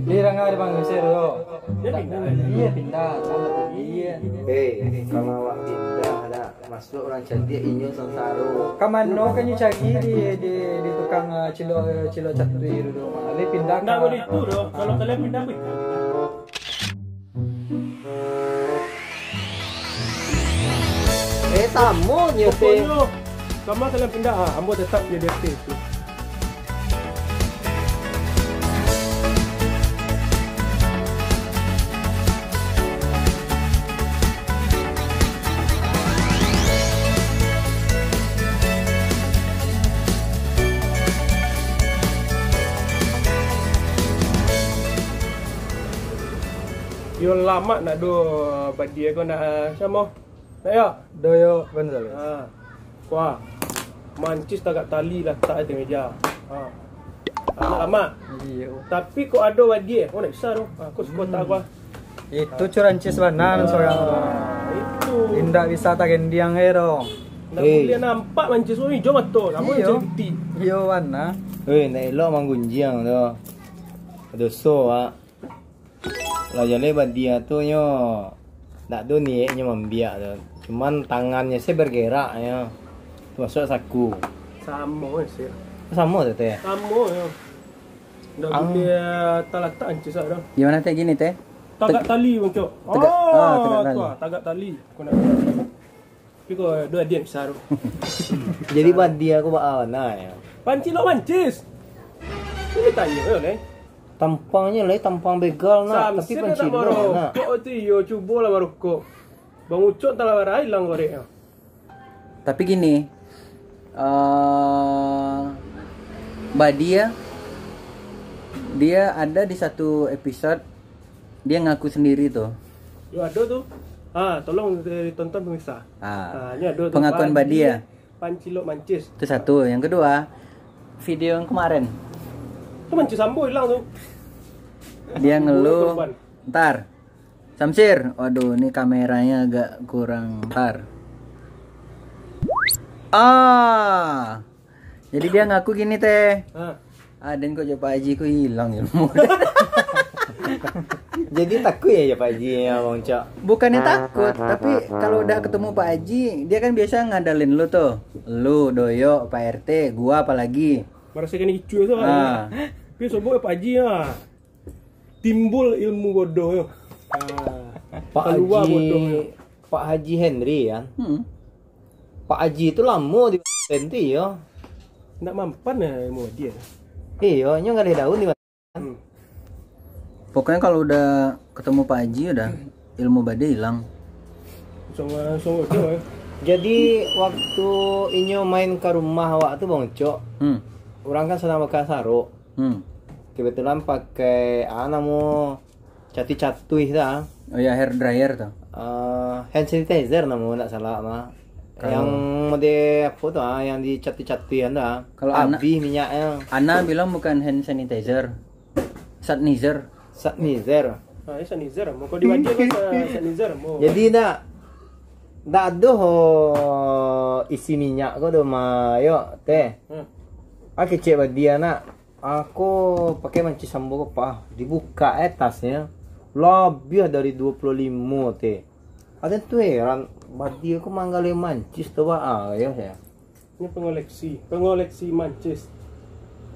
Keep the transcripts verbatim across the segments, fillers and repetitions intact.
Di Rangga di Bangusir tu. Dia pindah. Iya, pindah. Salah tu. Iya. Eh, kalau awak pindah dah, masuk orang cantik inyo sansaro. Ka mano kan nyo cari di, di, di tukang, eh, cilok, cilok catui tu, tu. Dia pindah. Ndak ka boleh tu doh. Kalau kalian pindah, pindah. Eh, samo nyo teh. Pokoknyo, kama kalian pindah, ah, ambo tetap jadi artis tu. Yo lamak nak do badia ko nak, ah, samo. Nak yo? Do yo, Gonzales. Ha. Kuah. Mancis tagak tali latak di meja. Ha. Lamak-lamak. Iyo. Tapi kok ado badia, oh, nak bisa tu. Ha, kok suko tak kuah. Itu curancis bana nan sorang tu. Itu. Indak bisa tagendiang ai tu. Ndak buliah nampak mancis tu, ijo mato, samo iyo. Mancis piti. Iyo bana. Oi, ndak elok manggunjiang tu. Doso, Wak. Lah jaleh badia tu nyo, ndak ado niek nyo mambiak tu. Cuman tangannyo se bergerak nyo. Termasuk saku. Samo se. Samo tu teh. Samo nyo. Ndak buliah talatak ancis dak. Di mano teh gini teh? Tagak tali, Bang Cok. Tagak, ah, tagak tali. Tagak tali. Aku nak Tapi kok duo adiak bisa tu. Jadi badia ko baa bana yo. Pancilok mancis. Ini tanyo yo, Leh. Tampangnyo, Leh, tampang begal nak, tapi Samsir dah tak pancilok nak. Marokok tu, iyo, cubolah marokok. Bang Ucok entah lah barai ilang koreknyo. Tapi gini, eh, badia, dia ada di satu episode, dia ngaku sendiri tu. Yo, ado tu. Ha, tolong ditonton pemirsa. Ha. Ha, ni ado tu. Pengakuan badia. Badia, pancilok mancis. Tu satu. Yang kedua, video yang kemarin. Tu mancis ambo ilang tu. Dia ngeluh. Korban. Ntar. Samsir. Waduh, ni kameranya agak kurang. Ntar. Ah. Jadi dia ngaku gini, teh. Ha. Ah, den kok jo Pak Haji ko ilang ilmu. Jadi takut ya, ya Pak Haji ya, Bang Cok? Bukannya takut, tapi kalau udah ketemu Pak Haji, dia kan biasa ngadalin lu tuh. Lu, Doyok, Pak R T, gua apalagi. Marasakan icu tu. Ah. Tapi sobok Pak Haji ya. Timbul ilmu bodoh yo. Ah. Pak Haji, Pak Haji Henry kan. Hmm. Pak Haji tu lamo di Banten tu yo. Ndak mampan lah ilmu dia. Iyo, nyo ngalih daun di Banten. Hmm. Pokoknya kalau udah ketemu Pak Haji udah ilmu badia hilang. Langsung, langsung bodoh, eh. Jadi waktu inyo main ka rumah awak tu Bang Ucok, hmm, urang kan sadang bakasarok. Hmm. Kebetulan pakai, ah, namo, catui-catui tu, ah. Oh ya, hair dryer tu. Ah, hand sanitizer namo, ndak salah mah. Kalau yang mode apo tu, ah, yang dicatui-catui tu, ah. Kalau Ana, habis minyaknyo. Ana bilang bukan hand sanitizer. Satnizer. Satnizer. Ah, ya, sanitizer. Mau kau di wajah kau sa-, sanitizer, mau. Jadi ndak, ndak ado, oh, isi minyak ko tu mah, yo, teh. Hmm. Ah, kecek badia nak. Ako pakai mancis ambo ko, Pak. Dibuka, eh, tasnyo. Labiah dari duo puluah limo, teh. Ado tu heran, badia ko manggaleh mancis tu, Pak. Ah, yo, ya. Ini pengoleksi, pengoleksi mancis.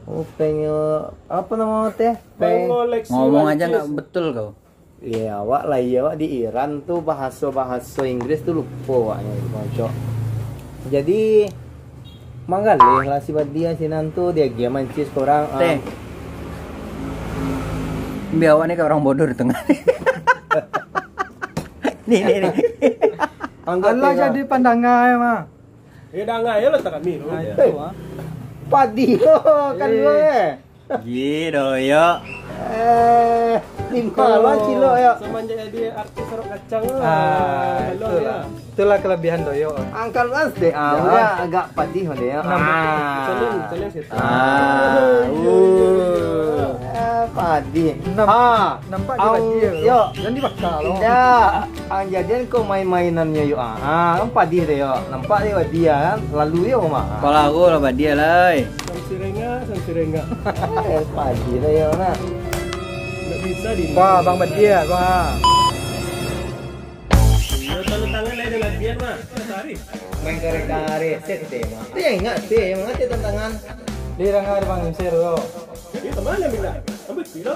Oh, penyo-, apo namo, teh? Peng- Pengoleksi mancis. Ngomong aja nggak betul kau. Iya, awak lah, iya, awak di Iran tu bahaso-bahaso Inggris tu lupo awaknyo, Bang Ucok. Jadi, manggaleh lah si badia sinan tu, diagiah mancis ka urang, ah. Teh. Bia awak ni kayak orang bodoh di tengah. Nih, nih, nih. Angkot alah tengah. Jadi pandanga ya, mah. Eh, dangai lah tak kami tu. Nah, itu, ah. Padi lo, kan lo, eh. Gi, Doyok. Eh, limo lah kilo, yo. Semenjak jadi artis Sorok Kacang tu. Ah, itulah. Itulah kelebihan Doyok. Angkat mas deh, ah, agak padih deh, ya. Ah. Saling, saling situ. Ah, uh. Eh, padih. Nampak dia padih, yo. Jangan dibakar, lo. Tidak. Ang jadian ko main-mainannyo yo, ah. Ah, kan padih tu yo. Nampak dek badia kan, lalu yo mah. Pala aku lah badia lai. Samsirengah, samsirengah. Eh, padih tu yo nak. Wah, Bang Badia, wah. Yo, tanda tangan lah ada latihan mah. Tarik. Main karek-karek, set tema. Dia ingat sih, yang ngerti tantangan. Di dengar Bang Imsir tu. Ini kemana Mila? Ambil kilo.